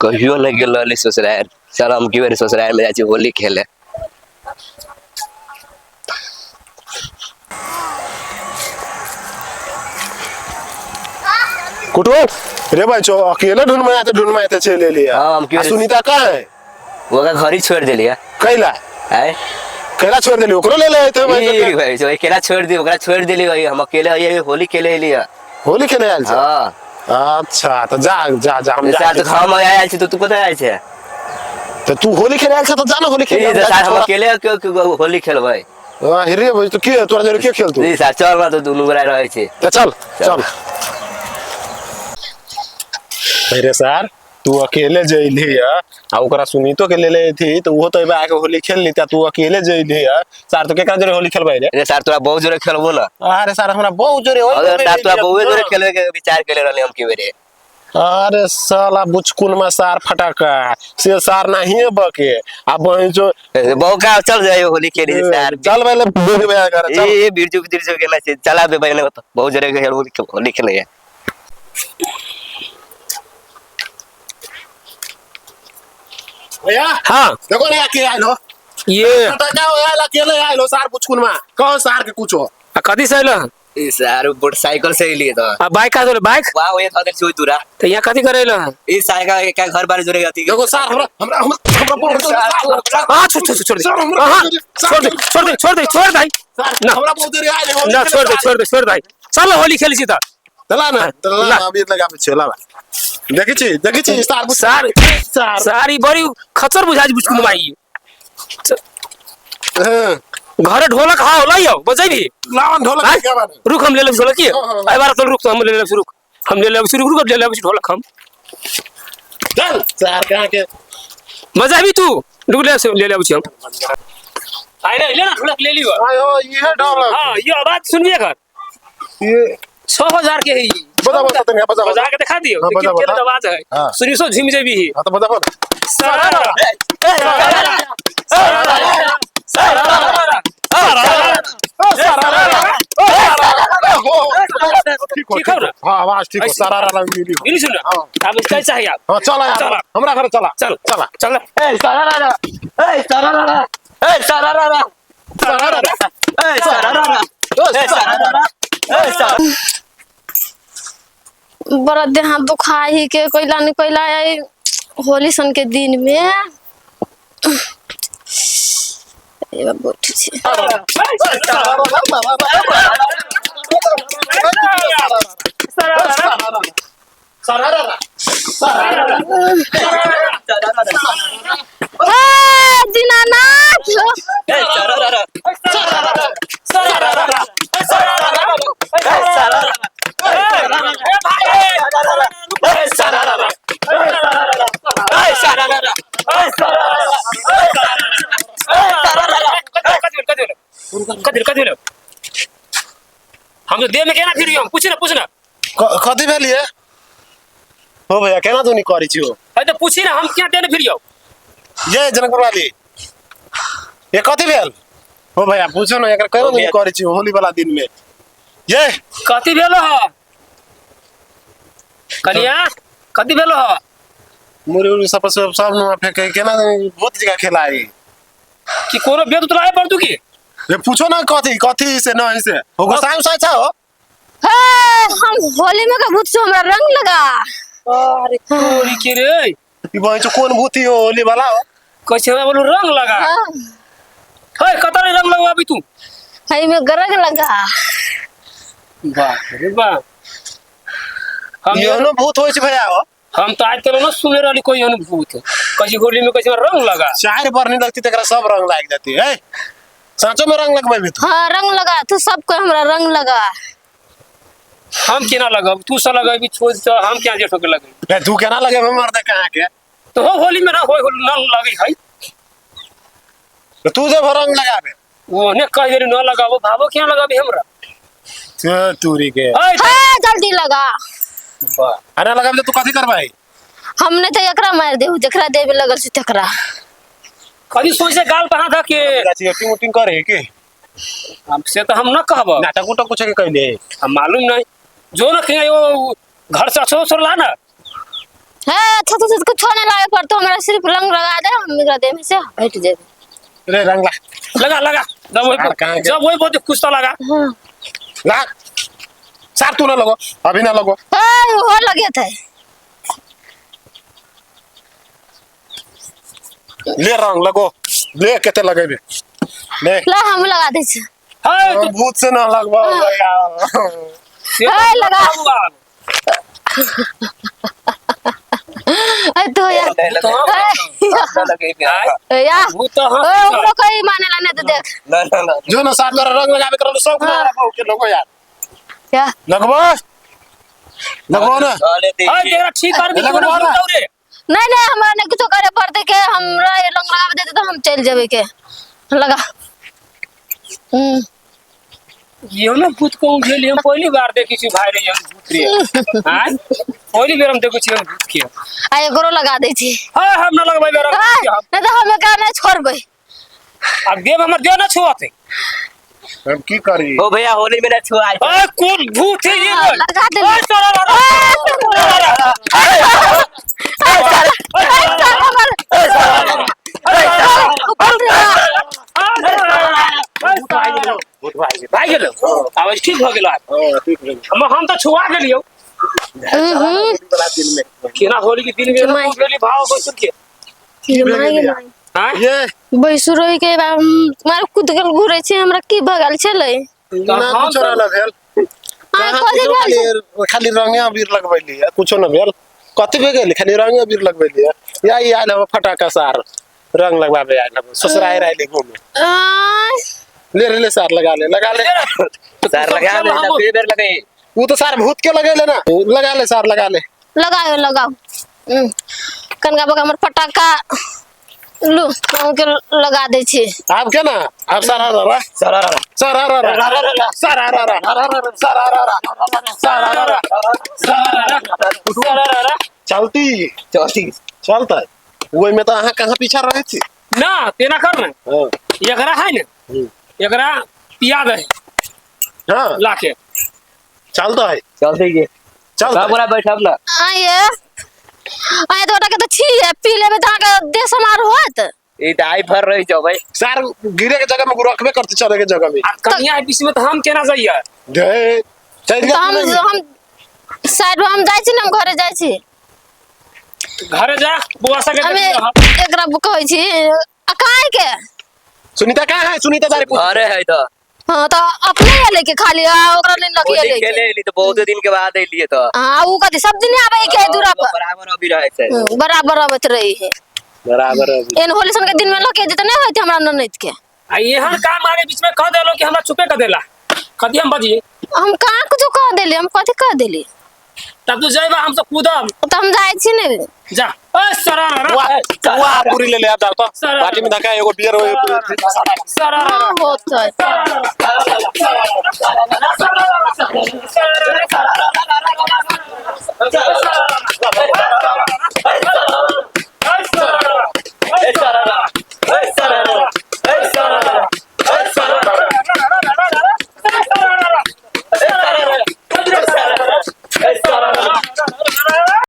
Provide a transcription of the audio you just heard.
कहियो नहि गेल रहली ससुरारि। चल हम की बेर ससुरारि में जाइ छी होली खेले। कुटु रे भाई चो अकेले ढूंढ में आते ढूंढ में आते चले लिया। हाँ, हम क्यों- आ सुनीता कहाँ है? ओकरा घर ही छोड़ देलियै। कैला? आय कैला छोड़ देली? ओकरो ले ले आते भाई। ई भाई जो अकेला छोड़ दी, ओकरा छोड़ देली भाई, हम अकेले आइए होली खेले एलियै। होली खेले आयल छै? हाँ। अच्छा तो जा जा जा, हम सार जा। तो हम आयल छी तो तू कतऽ आयल छै? तो तू होली खेले आयल छै तो जा ना होली खेले। ई सार हम अकेले क्यों होली खेलबै? हां रे भाई, तो के तोरा जरे के खेल तू? ई सार चल ना तो दुनू गोरा रहै छी। तो चल चल। अरे सर तू अकेले जइली है आ ओकरा सुनीतो के लेले थी तो वो तो एबे आके होली खेल ली, तू अकेले जइली है सर, तो केकरा जरे होली खेलबै रे? रे सर तोरा बहुत जोरे खेलबो ना। अरे सर हमरा बहुत जोरे होई। अरे सर तोरा बहुत जोरे खेलबे के विचार केले रहली हम की बेरे। अरे साला बुचकुन में सार फटका से सार नहीं बके आ बहिन जो बहु का चल जाइयो होली खेली सर। चल पहले बीर बया कर चल। ए बिरजू बिरजू के ना चला बे बहने बहुत जोरे के होली खेले है। भैया हाँ देखो ना के आइल हो ये फटका हो आइल अकेले आइल हो सार बुचकुन में कहो सार के कुछ हो। आ कथी से अइलो हन? ई सर मोटरसाइकिल से एलिए तो आ बाइक का तोरे बाइक वाह ओए खातिर छुई दूरा तो यहाँ कथी करे अइलो हन? ई साइकिल के घर बार जोरे गति। देखो सार हमरा हमरा हमरा बहुत हाँ छोड़ छोड़ छोड़ दे। सर, हमरा हाँ, सर, छोड़ दे छोड़ दे छोड़ दे छोड़ दे सार ना। हमरा बहुत देर आइल हो। ना छोड़ दे छोड़ दे छोड़ दे, चल होली खेली छी त। चला ना चला ला। ना अभी लगा पे चला बा। देखी छी देखी छी सार सार सार सार ई बड़ी खचर बुझाइ छै बुचकुन माई। हां घरे ढोलक हाँ होला यौ बजैबी लावन ढोलक आँय? के बारे रुक हम ले लेब ढोलक की हाँ, हाँ, हाँ। एहि बार तो रुक तो हम ले लेब रुक हम ले लेब रुक रुक ले लेब ढोलक हम चल सार कहां के बजाबी तू रुक ले ले लेब छी हम। आइ रे ले ना ढोलक ले लियो। आय हो ये ढोलक। हाँ ये आवाज सुनिए कर ये 6000 के है ई। बजा बजा तनिका बजा बजा बजा के दिखा दियो हाँ, बजा, केहन बजा। आवाज है। हाँ। सुनी सो झूम जेबी। हां तो बजा बजा। सारा ठीक हो ठीक हो ना? हां आवाज ठीक हो ऐसे- सारा रंग मिली हो। मिली सुन हाँ। अब क्या चाहिए आप? हां चला यार चला। हमरा घर चला चल चला चल। ए सारा ए सारा ए सारा सारा ए सारा ए सारा ए सारा बड़ा देह दुखाई ही के कोइला न कोइला आई होली सन के दिन में। ए बाबू छी। हे दीनानाथ ए सारा ए सारा ए सारा ए सारा कथी कथी भेलो? हम तो देह में केना फिरियो हम? पूछी ना पूछ ना। कथी भेल ये हो भैया केना तू नहीं करी छी हो? अरे तो पूछी ना हम क्या देह में फिरियो। ये जनकपुर वाली ये कथी भेल हो भैया पूछो ना एकरा केना नहीं करी छी होली वाला दिन में ये कथी भेलो ह कनिया? कथी भेलो ह? मुरी उरी सब सब सब नुआ फेंके केना बहुत जगह खेलाई कि कोनो बेद उतराए पर तू की? ये पूछो ना कथी कथी से न से हो गोसाई उसाई छा हो? हे हम होली में का भूत से हमरा रंग लगा। अरे तोरी के रे ई बहन चो कोन भूत हो होली वाला हो? कैसे हमरा बोलू रंग लगा। हाँ हे कत रे रंग लगवा अभी तू? हई में गरग लगा। वाह रे वाह। हम एहनो भूत होय छै भैया हो? हम तो आज तक न सुने रहली कोई अनुभूत कैसी होली में कैसे रंग लगा। चार बरनी लगती तेकरा सब रंग लाग जाती है। साँचो में रंग लगबेबी तू? हाँ रंग लगा तू सबको हमरा रंग लगा। हम केना लगब? तू सब लगेबी छोड़ तो हम क्या जेठो के लगेबी? ए, तू केना लगेबी मर्दे कहाँ के? तो हो होली में ना हो होली न लगे है। तो तू जब रंग लगाबे वो ने कह देली न लगाबो भाबो केना लगाबी हमरा? तो तूरी के। ए, हाँ जल्दी लगा। वाह। अरे लगाबे तो तू कथी करबै? हमने तो एकरा मार देहु जकरा देबे लगल छी तकरा। कथी सोचे गाल पर हाथ धके? गाछी एक्टिंग उटिंग करे की? हम से तो हम न कहब। नाटक उटक कुछ के कहले? हम मालूम नहीं जो न कहीं वो घर से अच्छो छोड़ला ना। हे अच्छा तो कुछ नहीं लगावे पड़तो, हमरा सिर्फ रंग लगा दे, हम एकरा देह में से हट जेबै। रे रंग ला। लगा लगा जब सार कहाँ वही के? जब वही बहुत कुछ तो लगा। हाँ। ला सार, तू ना लगो, अभी ना लगो। ए, हो लगे थे। ले रंग लगो, ले केते लगेबे ले। ला हम लगा दै छी। हाय हम भूत से ना लगबो यार। तो हाय, लगा। ए तो यार। ना ए, या भूत तो ओ हाँ। ओकरो कोई मानेला नहीं तो देख। ना ना। जो ना सार तोरा रंग लगाबे करलो सब हाँ। लगबो के लगो यार। या लगबो लगबो ना। हाय तेरा ठीक कर भी लगा क्यों ना। ना रे? नहीं नहीं, हमरा नहीं कुछो करे पड़ते के, हमरा ये रंग लगावे देते तो हम चल जेबै के लगा। हम्म। ये ना भूत को भेल, हम पहली बार देखै छी भाई रे, हम भूत रे। हां, पहली बेर हम देखै छी हम भूत के। आ एकरो लगा दै छी। हां, हम ना लगबै बेर। ए, नहीं तो हम एकरा नहीं छोड़बै। अब देव हमर देह ना छुआते। हम की करी? ओ भैया, होली में ना छुआ। ए कौन भूत है ये? हाँ, लगा दे। ओए साला ला। ए, साला हमर- ऊपर से आ। भूत भाई। भाई गेलो, आवाज ठीक हो गेलो। हां, ठीक भेल। हम तो छुआ गेलियो। हम्म। बड़ा दिन में केना होली के दिन में माय। गेली भाव को सुन के। माय गे माय। हां। ये बैसु रही के मार कुद गेल घुरै छै, हमरा की भगल छलै? ना हम कुछो तो- ना भेल। आ कहाँ कथी कुछो? भेल छै? खाली खाली रंगे अबीर लगबैली है, कुछो न भेल। कथी भे गेल? खाली रंगे अबीर लगबैली है। या ई आयल हवे फटाका सार रंग लगवाबे आयल हवे, ससुराल आयल घूमे। आय, ले रे ले सार, लगा ले लगा ले। सार लगा ले ना, फिर बेर लगे। वो तो सार भूत के लगेले ना। लगा ले सार, लगा ले। लगाओ लगाओ। कनका बका हमर फटाका लू, हम के लगा दै छी। आब के ना आब सारा रा सारा सारा रा सारा रा सारा रा सारा रा चलती। चौथी। चलता ओहि में तो अहाँ कहाँ पीछा रहे छी? ना तेना कर ना। हाँ। एकरा है ने एकरा पिया दे। हाँ। लाके। चलता है। चलती के चलता का बोला बैठब ना। आये आये, तो के तऽ छी पी लेबै तऽ अहाँके देह समार होत। ई त आई भर रही जो भाई। सार गिरे के जगह में रखबे करते, चले के जगह में। आ कन्या बीच में तो हम केना जाइए? गए चल तऽ हम गए। हम साइड में हम जाइ छी ने, हम घरे जाइ छी। घरे जा बुआ सके। हमे एकरा कहै छी आ काहे के? सुनीता कहाँ है? सुनीता तारे पूछ। अरे है तो। हाँ, तऽ अपने एलै के खाली आ ओकरा लेल लगे होली एलै के। खेले एली तो बहुत दिन के बाद एलिए तो। हाँ, उ कथी सब दिन आबै के दूरा पर? बराबर अभी रहे छै। बराबर अबैत रही है। बराबर अभी। एहन होली सन के दिन में लके जेतै नहि होइत हमरा ननैद के। आ एहन काम आगे बीच में कह देलो कि हमरा चुपे कर देला, कथी हम बजिए? हम कहाँ कुछो कह देली? हम कथी कह देली? तब तू जाइबा, हम सब कूदब। तऽ हम जाइ छी ने। जा ए सरा वाह वाह, पूरी ले ले आप जाओ तो। सारा- बाटी में धक्का एगो बियर हो। सरा। हाँ, होत है।